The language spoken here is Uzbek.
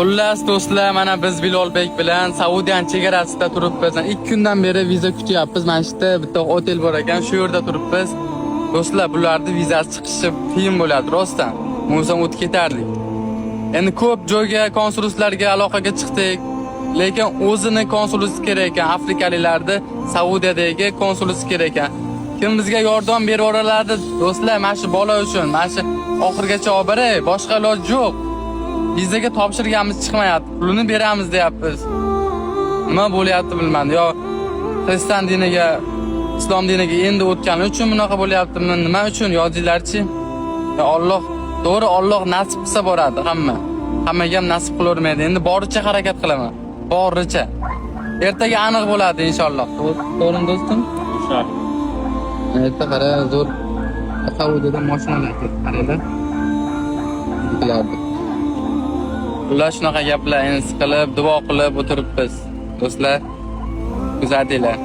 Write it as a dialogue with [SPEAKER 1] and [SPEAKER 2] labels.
[SPEAKER 1] Xullas, do'stlar, mana biz Bilolbek bilan Saudiya chegarasida turibmiz. 2 kundan beri viza kutyapmiz. Mana shu yerda bitta otel bor ekan, shu yerda turibmiz. Do'stlar, bularni vizasi chiqishi qiyin bo'ladi, rostdan. Bo'lmasam o'tib ketardik. Endi ko'p joyga, konsulliklarga aloqaga chiqdik. Lekin o'zini konsulisi kerak ekan, afrikaliklarni Saudiyadagi konsulisi kerak ekan. Kim bizga yordam berib yuboradi, do'stlar, mana shu bola uchun, mana shu oxirigacha olib boray, boshqa iloj yo'q. Vizaga topshirganimiz chiqmayapti. Pulini beramiz deyapmiz. Nima bo'lyapti bilmadim. Yo xristian diniga, islom diniga endi o'tgani uchun bunaqa bo'lyaptimi? Nima uchun yozinglarchi? Ya Alloh, to'g'ri, Alloh nasib qilsa boradi hamma. Hammaga ham nasib qilavermaydi. Endi boricha harakat qilaman. Boricha. Ertaga aniq bo'ladi inshaalloh. To'g'rimi, do'stim?
[SPEAKER 2] Inshaalloh.
[SPEAKER 1] Erta qara, zo'r Saudiyadan mashinalar ketdi, qaranglar. Bularni. Ular shunaqa gaplar, endi siqilib, duo qilib o'tiribmiz. Do'stlar, kuzatinglar.